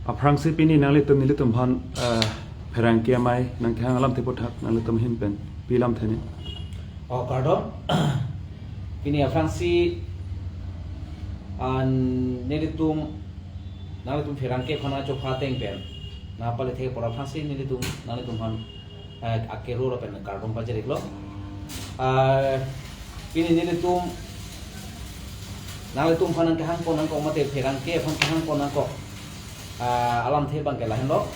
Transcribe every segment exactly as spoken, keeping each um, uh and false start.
Aphrangsi pini nanglitum nelitum aphan, eh, pherangke amei nangkehang alamthe aphuthak nanglitum ahin pen pi alamthe ne? O kardom. Pini aphrangsi an nelitum nanglitum pherangke aphan nangchopha ateng pen nangpale thek apor aphrangsi nelitum nanglitum aphan eh, akero lapen kardom pajir-iklo. Eh, pini nelitum nanglitum aphan nangkehang pon nangkok mate pherangke aphan kehang pon nangkok, eh, alamthe abangke lahenlo.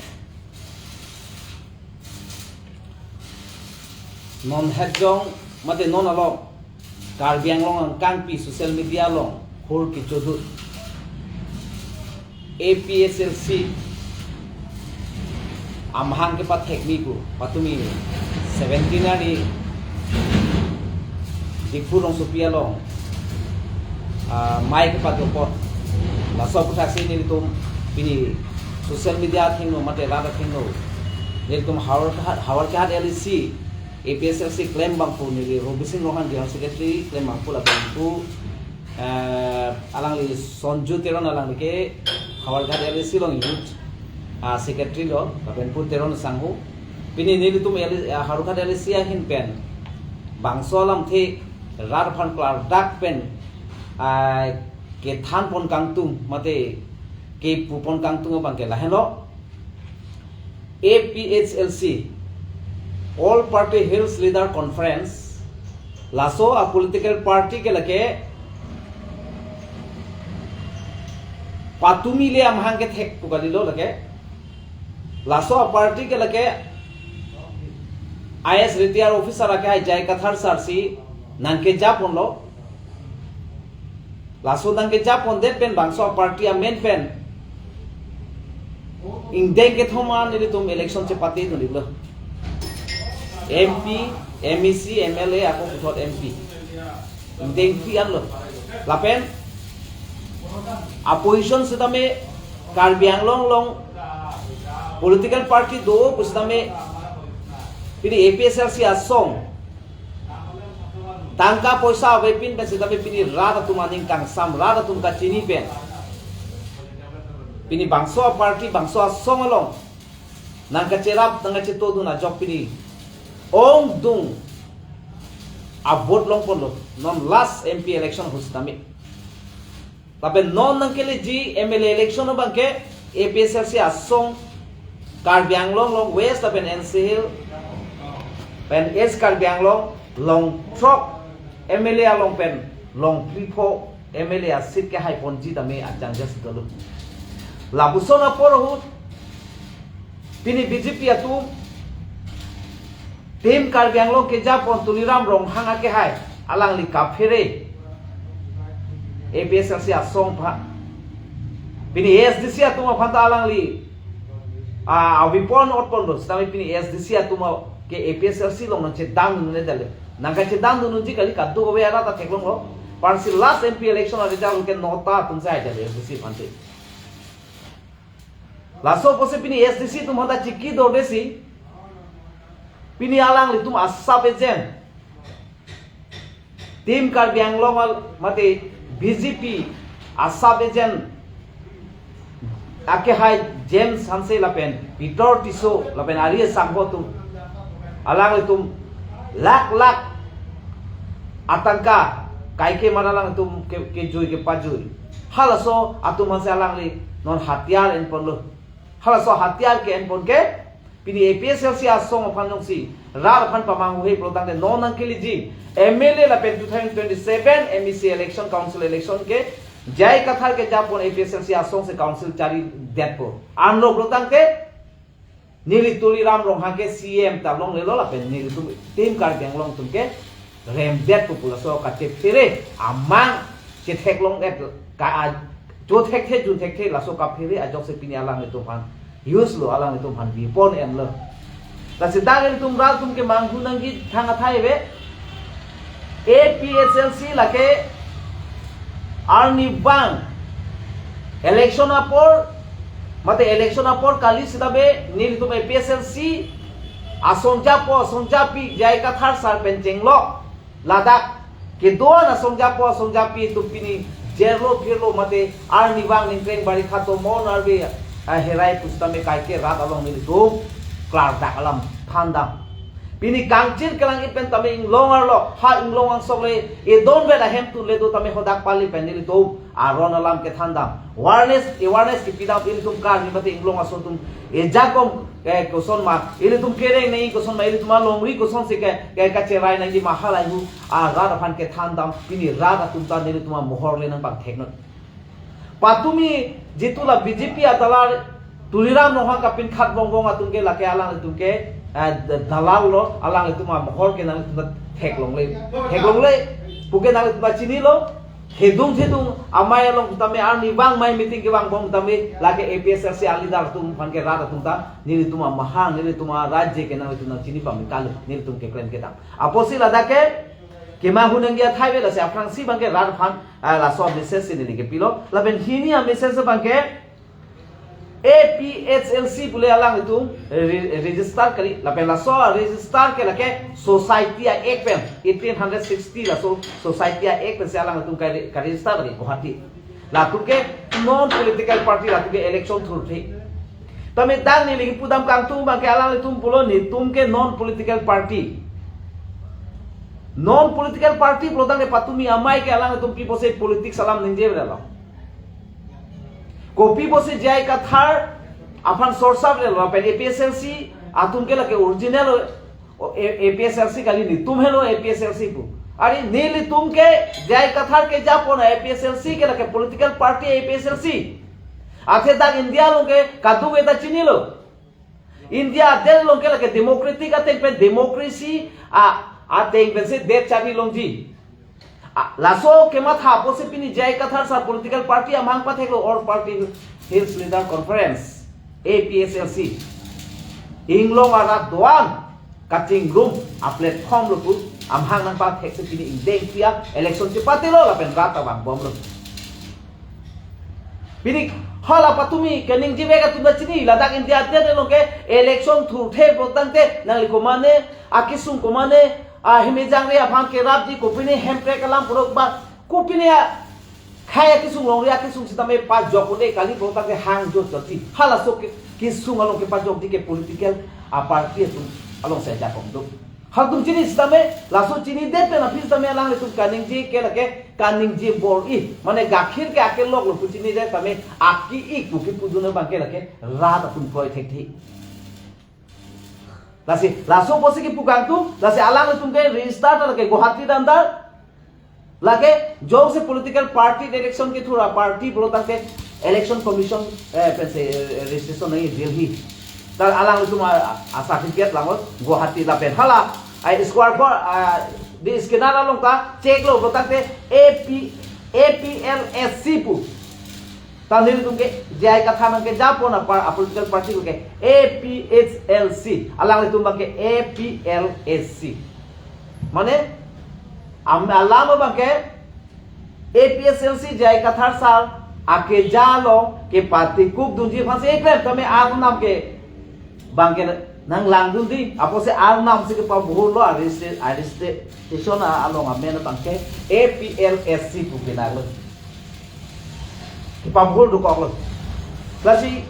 Non hetjong mate non along Karbi Anglong angkangpi social media along hur kechodut A P H L C amahang kepathekmi pu patumi seventeen arni Diphu rongsopi along, ah, mei kepadopon. Laso aputhaksi nelitum pini social media athengno mate rat athengno nelitum Howraghat, Howraghat L A C A P H L C klem abangphu neli Robising Ronghang General Secretary klem abangphu lapen pu, eh, alangli Sonju Teron alangli ke Howraghat L A C along youth, ah, secretary lo, lapen pu Teron sangho. Pini nelitum L A, ah, Howraghat L A C ahin pen bangso alamthe rat aphan klardak pen, ah, kethan pon kangtung mate kepu pon kangtung abangke lahenlo. A P H L C, All Party Hills Leader Conference, laso a political party ke lake patumi le amahang kethek pu kalilo lake. Laso a party ke lake I A S retired officer akehai J I Kathar sir si nangkeja ponlo. Laso nangkeja pondet pen bangso a party amen pen ingdeng kethom an nelitum election chepate dun-iklo. M P, M A C, M L A, ako puthot M P. Ingdeng phli anlo. Lapen a position sitame Karbi Anglong along political party do pu sitame pini A P H L C asong tangka poisa avepin pen sitame pini rat atum aning kangsam, rat atum kachini pen pini bangso a party, bangso asong along nangkacherap nangkacheto dun ajok pini ongdung a vote long ponlo non last M P election ahut sitame. Lapen non nangkeleji M L A election abangke A P H L C asong Karbi Anglong along West lapen N C Hill pen East Karbi Anglong along throk M L A along pen along phli pho M L A a seat kehai ponji tame achangjas dolo. Lapuson apor ahut pini B J P atum Team Karbi Anglong keja pon Tuliram Ronghang akehai alangli kaphere A P H L C asong aphan. Pini A S D C atum aphan ta alangli, ah, avepon ot ponlo, sitame pini A S D C atum ke A P H L C along nangchedang dunde dale. Nangkachedang dunji kali, kadokave arat ta theklonglo. Pensi last M P election a result ke nota atum sai dale A S D C aphan te. Laso apotsi pini A S D C atum aphan ta chiki dorde si pini alanglitum a sub agent Team Karbi Anglong al mate B J P a sub agent akehai James Hanse lapen Peter Tisso lapen ari asangho atum alanglitum lakh lakh atangka kaike mara alanglitum ke, kejui kepajui. Halaso atum aphansi alangli non hatiyar en ponlo. Halaso hatiyar ke-en pon ke pini A P H L C asong aphan jongsi rat aphan pamanghu he pulo tangte non nangkeleji M L A lapen two thousand twenty-seven M A C election, council election ke J I Kathar keja pon A P H L C asong si council chari detpo. Anlo pulo tangte neli Tuliram Ronghang ke C E M ta longlelo lapen nelitum Team Karbi Anglong atum ke remdetpo pu laso kachephere amang chetheklong et ka a, chothekthe junthekthe laso kaphere ajok si pini alanglitum aphan use lo, alanglitum aphan weapon enlo. Lasi dak ilitum rat atum kemanghu nangji thang athai ave. A P H L C lake arnivang election apor mate election apor kali sitame nelitum A P H L C asongjapo asongjapi J I Kathar sar pen chenglok ladak kedo-an asongjapo asongjapi atum pini jerlo phirlo mate arnivang ningkreng bari khato mon arve Aherai pusitame kaike rat along nelitum klardak alam thandam. Pini kangchir kelang-it pen tame inglong arlo, ha inglong angsong le, edon vet ahemtun le do tame hodak pali pen nelitum aron alam kethandam. Awareness, awareness kepidam ilitum karmi mate inglong aso atum ejakom, eh, koson ma, ilitum kereng nai koson ma, ilitum alongri kosonsi ke, ke kacherai nangji ma halahei arat aphan kethandam, pini rat atum ta nelitum amohor le nangpangtheknon. Patumi jitu la B J P adalar Tuliram Ronghang kapinkhat bongbong atum ke lake alanglitum ke, eh, dalal lo, alanglitum amohor ke nanglitum ta theklongle. Theklongle, puke nanglitum ta chinilo, thedung thedung amei along tame arni vang mai meeting kevang bom tame lake A P H L C aleader atum aphan ke rat atum ta, nelitum amahang, nelitum arajya ke nanglitum nangchini pamit kali, nelitum keklem kedam. Apotsi ladak ke, kemahun nangji athai ave lasi aphrangsi abangke rat aphan, ah, laso message si neli kepilo. Lapen hini a-message abangke A P H L C pule alanglitum re-, register kali. Lapen laso register ke lake Society Act pen, eighteen hundred sixty laso Society Act pensi alanglitum ka-, ka-register kali Guwahati. Latum ke non political party, latum ke election thurthe. Tame dak neli kepudam kangtung abangke alanglitum pulo netum ke non political party. Non political party pulo tangte patumi amei ke alanglitum pi pusi politics alam ningje ave lo. Kopi pusi J I Kathar aphan sorsa ave lo, pen A P H L C atum ke lake original o, A-, A P H L C kali, netum helo A P H L C pu. Ari nelitum ke J I Kathar kejapon A P H L C ke lake political party A P H L C. Athe dak India along ke kadokave ta chinilo. India adet along ke lake democratic ateng pen democracy a, ateng pensi det chari longji. A, laso kematha pusi pini J I Kathar sar political party amahang patheklo, All Party Hills Leader Conference, A P H L C. Inglong arat doan kachingrum a-platform lo pu amahang nangpathek si pini ingdeng pia election chepatelo lapen rat ta vangbomlo. Pini hala patumi keningje ave atum ta chini, ladak India adet along ke election thurthe pulo tangte nangli komane, akesung komane, ahemejangre aphan kerapji, kopine hemprek alam purok ba, kopine akhai akesung longri akesung sitame pajok un-e kali pulo tangte hang jot jotji. Halaso ke, kesung along kepajokji ke political a-party atum alongsi ajakong do. Halatum chini sitame, laso chinidet pen aphi sitame alanglitum kaningje ke lake kaningje bor-i. Mane gakhir ke akelok lo pu chinidet tame, aki-ik pu kepudun abangke lake rat atum kroi thekthe. Lasi, laso pusi kepu kangtung, lasi alanglitum ke register ta lake Guwahati dandar. Lake jongsi political party election kethur a-party pulo tangte Election Commission, eh, pensi, eh, registration nangji Delhi. Ta alanglitum a, a-certificate langnon Guwahati lapen hala a-square for, a, di scanner along ta check lo pulo tangte A P, A P L S C pu. Ta nelitum ke J I Kathar abangke japon a-par-, a-political party ke A P H L C. Alanglitum abangke A P L S C. Mane, am-, alam abangke A P H L C J I Kathar sar akeja along kepatikuk dunji aphansi eklem tame arnam ke abangke nanglangdunde, apotsi arnam si kepabhurlo, a-registration a-, along amen abangke A P L S C pu pinaklo. Kepabhur dokoklo. Lasi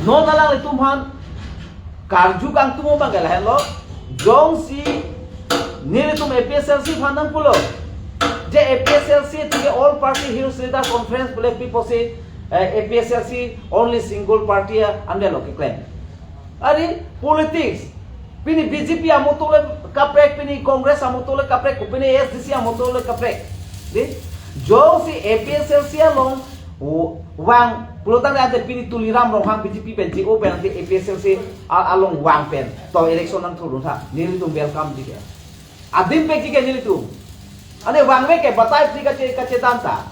non alanglitum aphan karju kangtung abangke lahenlo, jongsi nelitum A P H L C aphan nangpulo, je A P H L C atum ke All Party Hills Leader Conference pule pi pusi, eh, A P H L C only single party a-, ande lo keklem. Ari politics. Pini B J P amoto le kaprek, pini Congress amoto le kaprek, pini A S D C amoto le kaprek. Di, jongsi A P H L C along o-, vang, pulo tangte ante pini Tuliram Ronghang B J P pen J O pen ante A P H L C a-, along vang pen to election nangthurdun tha, nelitum welcome ji ke. Adim pekji ke nelitum. Ane vangve ke batai pdi kache, kachedam ta.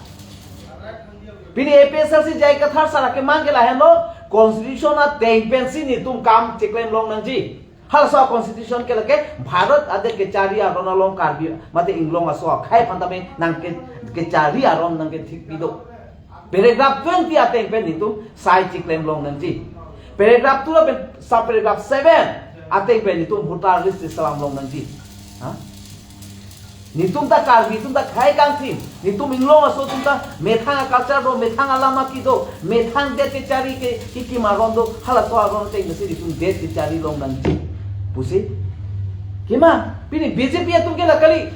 Pini A P H L C J I Kathar sar akemang ke lahenlo, constitution ateng pensi netum kam cheklem long nangji. Halaso constitution ke lake Bharat adet kechari aron along Karbi mate inglong aso akhai aphan tame nangke, kechari aron nangkethik pido. Paragraph twenty ateng pen netum sai cheklem long nangji. Paragraph two lapen sub paragraph seven ateng pen netum voter list selam long nangji. Ha? Netum ta Karbi atum ta khei kangthim. Netum inglong aso atum ta methang a-culture do, methang alam aki do, methang det kechari ke, ke kimaron do, halaso aron ateng si netum det kechari longnangji pusi kima, pini B J P atum ke la kali.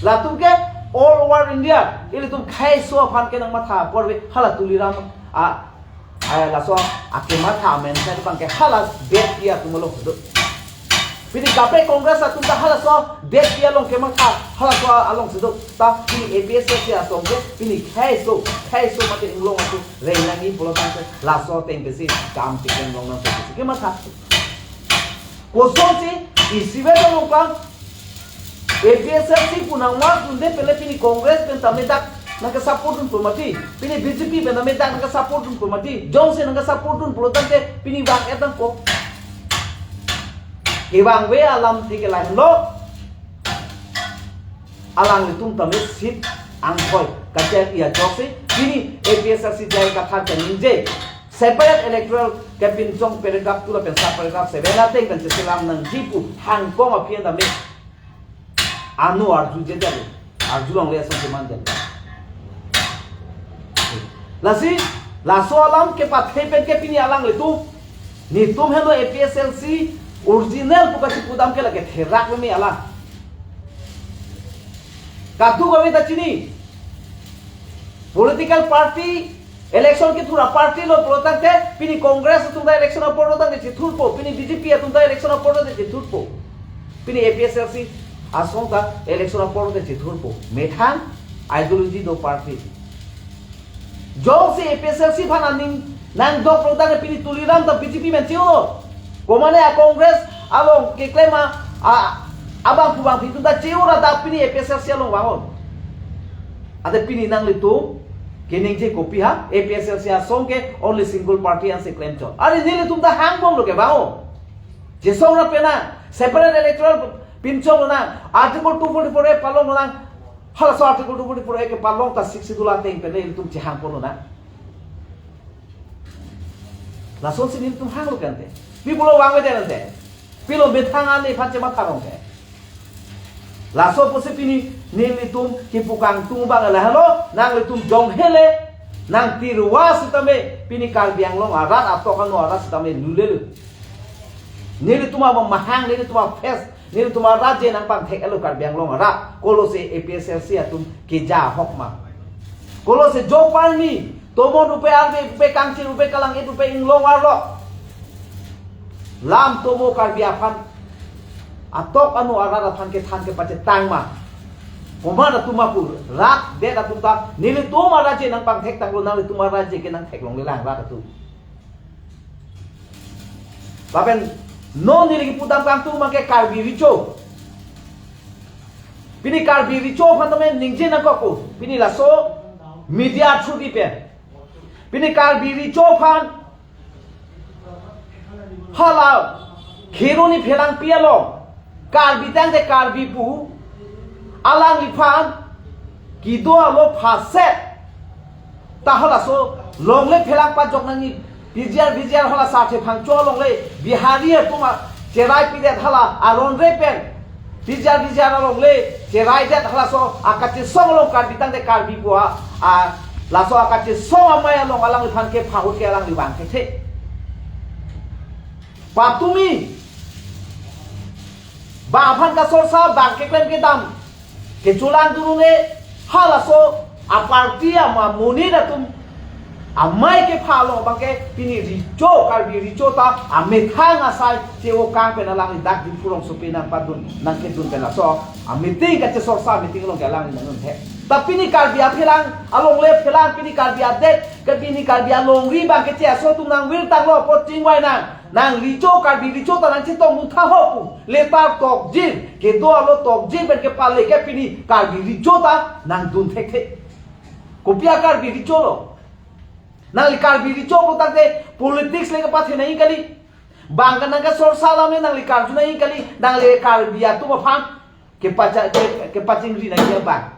Latum ke all over India, ilitum kheiso aphan ke nangmatha apor ave, hala Tuliram a, a, laso akematha amen sai bang ke hala B J P atum along do. Pini kaprek Congress atum ta halaso B J P along kematha, halaso alongsi do. Ta pini A P H L C asong ke, pini kheiso, kheiso mate inglong atum reng nangji pulo tangte laso ateng pensi kam tiken longnang pensi kematha. Kosonsi, isivet along kam, A P H L C pu nangmar dunde pen le pini Congress pen tame dak nangke-support dunpo mati, pini B J P pen tame dak nangke-support dunpo mati, jongsi nangke-support dun pulo tangte pini vang-et nangpo. Kevangve alamthe ke lahenlo, alanglitum tame seat angthoi kachek-i ajoksi, pini A P H L C J I Kathar kaningje, separate electoral kapinchong paragraph two lapen sub paragraph seven ateng pen cheselam nangji pu hangkong aphi an tame ano arjuje jalo, arjulongle asong keman jalo. Lasi, laso alam kepathe pen ke pini alanglitum, netum henlo A P H L C original pu kachipu dam ke lake therak meme alam. Kadokave ta chini. Political party, election kethur a-party lo pulo tangte, pini Congress atum ta election apor lo tangte chethurpo, pini B J P atum ta election apor lo tangte chethurpo. Pini A P H L C asong ta election apor lo tangte chethurpo. Methang ideology do party. Jongsi A P H L C aphan aning nangdok pulo tangte pini Tuliram ta B J P pen che-o. Komane a-Congress along keklem a, a, abangphu bangphi atum ta che-o ra dak pini A P H L C along vang-o. Ante pini nanglitum keningje kopi ha, A P H L C asong ke only single party ansi klemchot. Are nelitum ta hangbomlo ke vang-o. Chesong ra penang, separate electoral pinchong lonang, Article two forty-four A palong lonang, halaso Article two forty-four A kepalong ta Sixth Schedule ateng pen le ilitum chehangpon lonang. Lasonsi nelitum hanglo ke ante. Pi pulo vangvedet ante. Pilo methang ani aphan chematha rong ke. Laso pusi pini nelitum kipu kangtung abang lahelo, nanglitum jong hele, nang tirwa sitame, pini Karbi Anglong arat atok ano arat sitame lulelo. Nelitum amahang, nelitum a-face, nelitum arat je nangpangthek-etlo Karbi Anglong arat. Kolosi A P H L C atum keja ahok ma. Kolosi jo parni, tomon rupe arve rupe kangchir rupe kalang-et rupe inglong arlo. Lam tomo Karbi aphan, atok ano arat aphan kethan kepachetang ma. Komat atum apor, rat det atum ta, nelitum arat je nangpangthektanglo, nanglitum arat je ke nangtheklonglelang rat atum. Lapen non neli kipu dam kangtung abang ke Karbi Recho. Pini Karbi Recho aphan tame ningje nangkokpo. Pini laso media through di pen. Pini Karbi Recho aphan hala Kheroni Phelangpi along Karbi tangte Karbi pu alangliphan kedo alo phaset ta halaso longle phelang pajok nangji. P G R, V G R hala Sarthe Phangcho alongle Bihari atum acherai pidet hala aron re pen. P G R, V G R alongle cheraidet halaso akachesong along Karbi tangte Karbi pu a, a, laso akachesong amei along alangliphan kepha ahut ke alangli vang kethe. Patumi bang aphan kasorsa, bang keklem kedam kecholang dun un-e, halaso a-party ama monit atum amei kepha along abang ke pini Recho, Karbi Recho ta amethang asai che-o kang pen alangli dak Diphu rongsopi nangpadun nangkedun pen laso a-meeting kachesorsa meeting along ke alangli nangdun he. Ta pini Karbi aphelang alongle phelang, pini Karbi adet ke, pini Karbi alongri abang ke che aso atum nangvirtanglo apot chingvai nang. Nang Recho, Karbi Recho ta nangchetong muntha ho pu. Letter tokjin, kedo alo tokjin pen kepale ke pini Karbi Recho ta nangdun thekthe. Kopi a-Karbi Recho lo? Nangli Karbi Recho pu tangte politics le kepathe nangji kali. Bang ke nangkesorsa alam le nangli karju nangji kali. Nangli Karbi atum aphan kepacha-, ke, kepachingri nangji abang.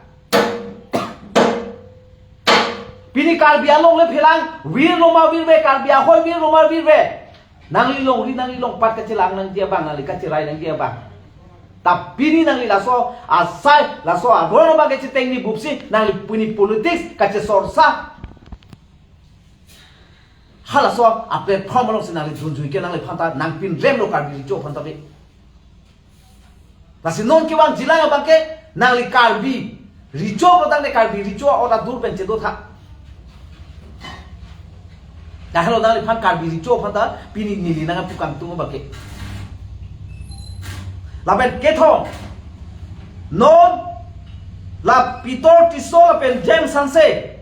Pini Karbi alongle phelang, virlo ma virve, Karbi ahoi virlo ma virve. Nangli longri, nangli longpat kachelang nangji abang, nangli kacherai nangji abang. Ta pini nangli laso asai, laso aron abang ke chitengni bupsi nangli pini politics kachesorsa. Halaso a-platform alongsi nangli dunjui ke nangliphan ta nangpinremlo Karbi Recho aphan ta be. Lasi non kevangjilang abang ke nangli Karbi Recho pulotangte Karbi Recho a-ot adur pen chedotha. Lahelo nangliphan Karbi Recho aphan ta pini neli nangpu kangtung abang ke. Lapen kethom, non la Peter Tisso lapen James Hanse,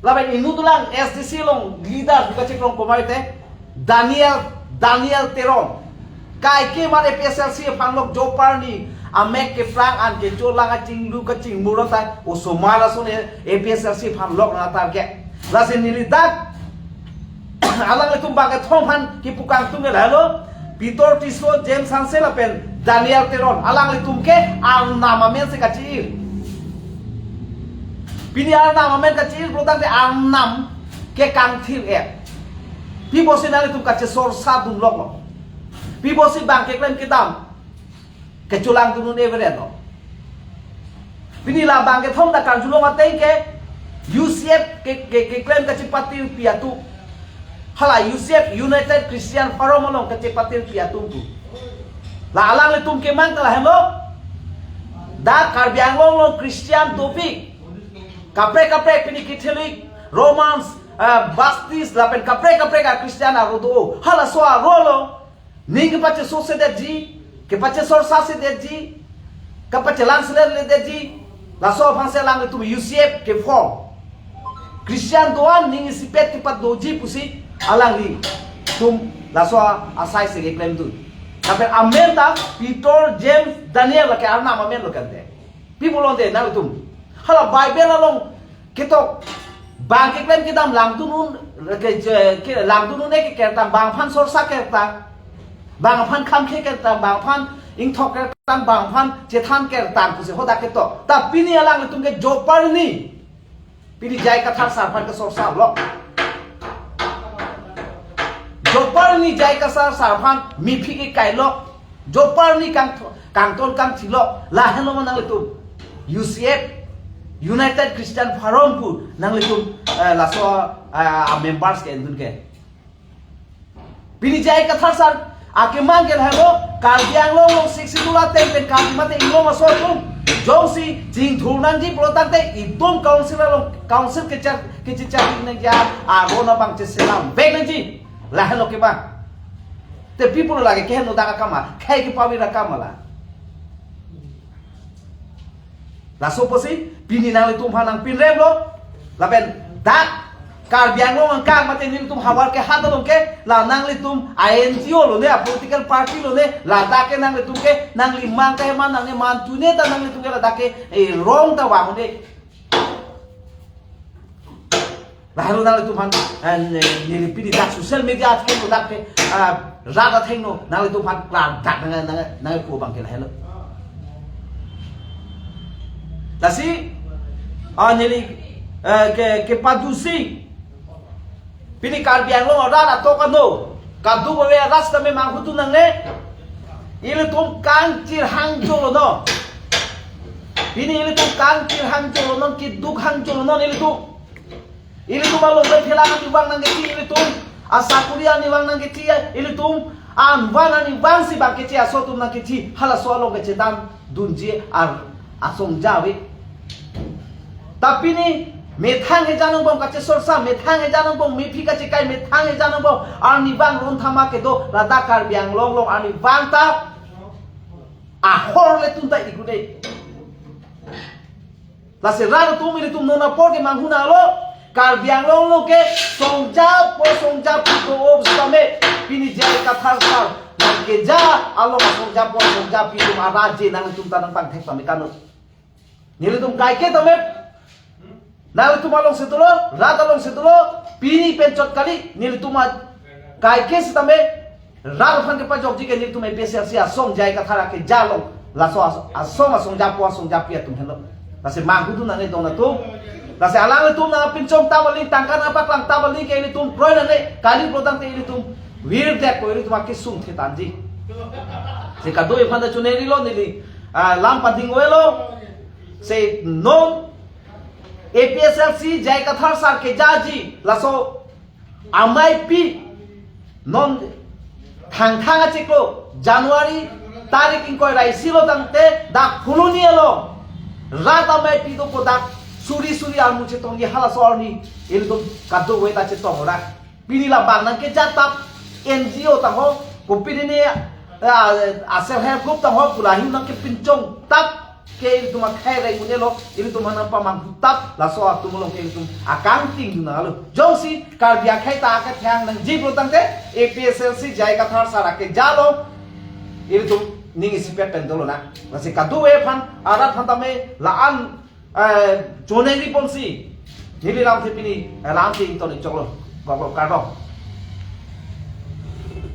lapen inut dolang S D C along leader duka chekrong komai te, Daniel, Daniel Teron. Kaike mar A P H L C aphanglok jopar ni amek kephrang an kecholang kachinglu kachingmur ta osomar ason A P H L C aphanglok na target. Lasi neli dak alanglitum bang kethom aphan kipu kangtung ke lahelo, Peter Tisso, James Hanse lapen Daniel Teron, alanglitum ke Arnam amen si kachi-ir. Pini Arnam amen kachi-ir pulotangte Arnam ke kangthir-et. Pi apotsi nanglitum kachesorsa dunloklo? Pi apotsi bang keklem kedam kecholang dun un-e veren lo? Pini la bang kethom ta karjulong ateng ke U C F ke, ke, keklem kachepatirpi atum. Hala U C F, United Christian Forum along kachepatirpi atum pu. La alanglitum kemang ta lahenlo. Dak Karbi Anglong along Christian dopik. Kaprek kaprek pini Catholic, Romans, eh, Baptist, lapen kaprek kaprek a-Christian aro do. Halaso aro along ning kepachesor sedetji, kepachesorsa sedetji, kepachelang sedetji, laso aphansi alanglitum U C F keform. Christian do-an ning isipet kepadoji pusi alanglitum laso asai si keklem dun. Lapen amen ta Peter, James, Daniel lake Arnam amen lo kante. Pi pulote nangtum? Hala Bible along ketok bang keklem kedam langdun un ke, ke, langdun un-e ke kertang, bang aphan sorsa kertang, bang aphan khamkhe kertang, bang aphan ingthok kertang, bang aphan chethan kertang pusi hadak ketok. Ta pini alanglitum ke jopar ni, pini J I Kathar sar aphan kesorsa lok. Jopar ni J I Kathar sar aphan mephi kekai lok. Jopar ni kang, kangton kangthilok, lahenlo ma nanglitum U C F, United Christian Forum pu nanglitum, eh, laso, eh, a-members ke endun ke. Pini J I Kathar sar akemang ke lahenlo, Karbi Anglong along Sixth Schedule ateng pen Karbi mate inglong aso atum jongsi chingthur nangji pulotangte itum council along, council kechar, kechechar nangji, aron abang cheselam vek nangji. Lahenlo kemang. Te pi pulo lake keheno dak akam ma, khei kepavir akam ma la. Laso apotsi pini nanglitum aphan nangpinremlo. Lapen dak Karbi Anglong angkang mate nelitum havar kehat along ke la nanglitum a-N G O lone, a-political party lone, ladak ke nanglitum ke nangli mang ke man, nangli man tune ta nanglitum ke ladak ke, eh, rong ta vang un-e. Lahelo nanglitum aphan, eh, ne, neli pini dak social media athengno dak ke, ah, rat athengno nanglitum aphan klardak nang, nang, nangpu abang ke lahelo. Lasi, ah, neli, eh, ke, kepadusi. Pini Karbi Anglong arat atok ano kaduk ave arat sitame manghudun nangne. Ilitum kangchir hangjo lonon. Pini ilitum kangchir hangjo lonon, keduk hangjo lonon ilitum. Ilitum along pen thelang arnivang nangkethi, ilitum asakuri arnivang nangkethi, ilitum an van arnivang si bang keche aso atum nangkethi, halaso along kechethan dunji ar asong ja ave. Ta pini methang ejan angbong kachesorsa, methang ejan angbong mephi kachekai, methang ejan angbong arnivang ron thama kedo, ladak Karbi Anglong along arnivang ta ahor le tun ta ikut-e. Lasi rat atum, ilitum non apor ke manghunanglo, Karbi Anglong along ke songja po songja pi do-o sitame, pini J I Kathar sar nangkeja along songja po songja pi atum araje nangtum ta nangpangthek tame kano. Nelitum kaike tame, nanglitum alongsi dolo, rat alongsi dolo, pini pen chot kali, nelitum a kaike sitame, rat aphan kepajokji ke nelitum A P H L C asong J I Kathar akeja along, laso as-, asong asong japo asong japi atum henlo. Lasi manghudun nangne don atum. Lasi alanglitum nangpinchong ta bali, tangka nangpaklang ta bali ke ilitum kroi nangne, kali pulotangte ilitum virdetpo, ilitum akesung thetanji. Si kadokave aphan ta choningri lo neli, ah, lam pading avelo. Si non A P H L C J I Kathar sir kejaji laso ameipi non thangthang achiklo January tarik ingkoi ra isi lo tangte dak Phuloni along rat ameipi dopo, dak suri suri armu chetongji halaso arni ilitum kadokave ta chetong ora. Pini labang nangkejatap N G O tangho, kopine ne, ah, ah, self help group tangho pu lahei nangkepinchongtap ke ilitum akhai reng un-elo, ilitum aphan nangpamanghu tap, laso atum along ke ilitum akangting dun nanglo. Jongsi Karbi akhei ta akethang nangji pulo tangte A P H L C J I Kathar sir akeja along ilitum ning isipet pen dolo na. Lasi kadokave aphan, arat aphan tame la-an, eh, choningri ponsi neli lamthe pini, eh, lamthe ington-ik choklo. Kardom, kardom.